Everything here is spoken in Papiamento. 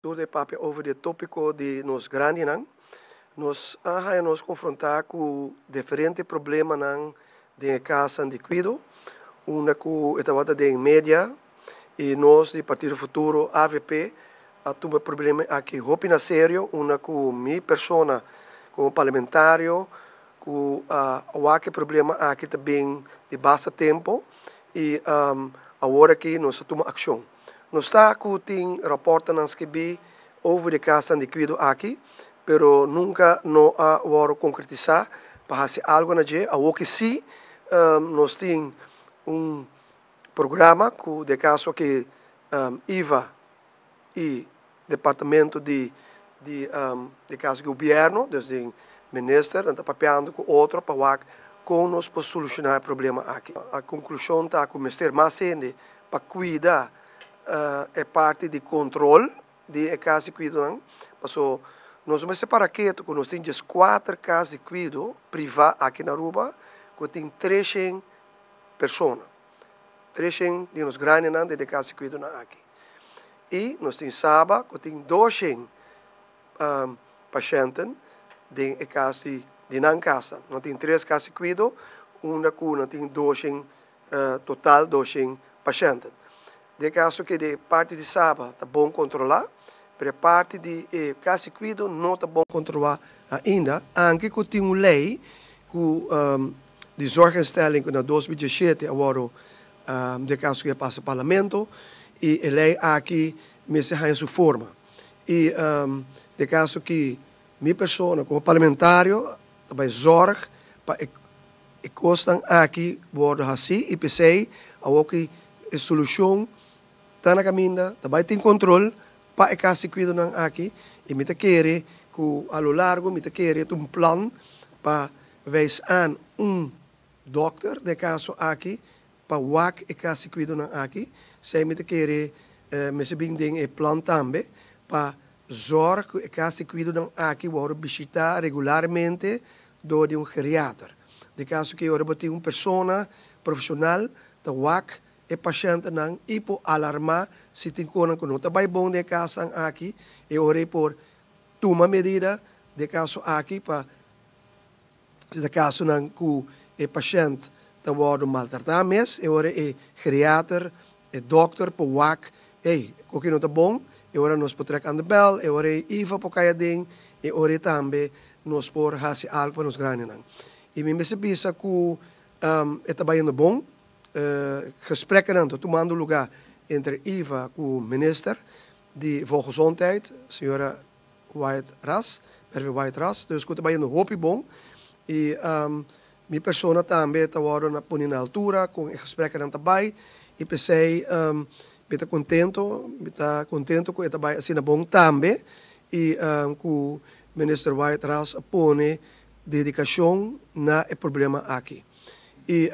Tur ta papia over di e tópiko di nos grandinan. Nos a haña nos konfrontá ku diferente problemanan den e kasnan di kuido, unda ku e tabata den media i nos di Partido Futuro, avp, a tuma e problema aki hopi na serio, unda ku mi persona komo parlamentario ku a wak e problema aki ta bin di basta tempu i awor aki nos a tuma akshon. Nos ta ku tin raportanan skibí over di kasnan di kuido aki, pero nunka no a wòrdu konkretisá pa hasi algu na dje. Awoki sí nos tin un programa ku den kaso aki IVA i departamento di di den kaso gobièrnu, dus den minister nan ta papiando ku otro pa wak kon nos por solushoná e problema aki. A konklushon ta ku mester mas hende pa kuida e parti di kontrol di e kas di kuidonan, paso nos no mester para ketu ku nos tin 14 kas di kuido privá aki na Aruba ku tin 300 persona, 300 di nos grandinan den e kas di kuidonan aki. I nos tin Saba ku tin 200 pashènten den e kas di nan kasnan. Nan tin tres kas di kuido unda ku nan tin 200 total 200 pashènten. Den kaso ku e parti di Saba ta bon kontrolá, pero e parti di e kas di kuido no ta bon kontrolá ainda, anke ku tin un lei ku di zorginstelling ku na 2017 a wòrdu den kaso ku a pasa parlamento i e lei aki mester haña su forma. I den kaso ku mi persona komo parlamentario ta bai zòrg pa e kosnan aki wòrdu hasí i p'esei awor ku e solushon ta na kaminda, ta bai tin kontrol pa e kas di kuidonan aki i mi ta kere ku a lo largo mi ta kere ta un plan pa wijs aan un dòkter den e kaso aki pa wak e kas di kuidonan aki. Esei mi ta kere mester bin den e plan tambe pa zòrg ku e kas di kuidonan aki wòrdu bishitá regularmente dor di un geriater. Den kaso ku ora bo tin un persona profeshonal ta wak e pashentenan i por alarmá si tin konan ku no ta bai bon den e kasnan aki, e ora ei por tuma medida den e kaso aki pa si ta kasonan ku e pashènt ta wòrdu maltratá mes, e ora e geriater, e dòkter por wak, ey, koki no ta bon, e ora nos por trèk aan de bèl, e ora ei IVA por kai aden, e ora ei tambe nos por hasi algu pa nos grandinan. I mi mester bisa ku e ta bayendo bon, gesprekkenan ta tumando lugá entre IVA ku minister di Volksgezondheid, señora Wyatt Ras, Mervin Wyatt Ras, dus ku ta bayendo hopi bon i mi persona tambe ta wòrdu na pone na altura kon e gesprekkenan ta bai i p'esei mi ta kontento, mi ta kontento ku e ta bai asina bon tambe i ku Minister Wyatt Ras a pone dedikashon na e problema aki. I.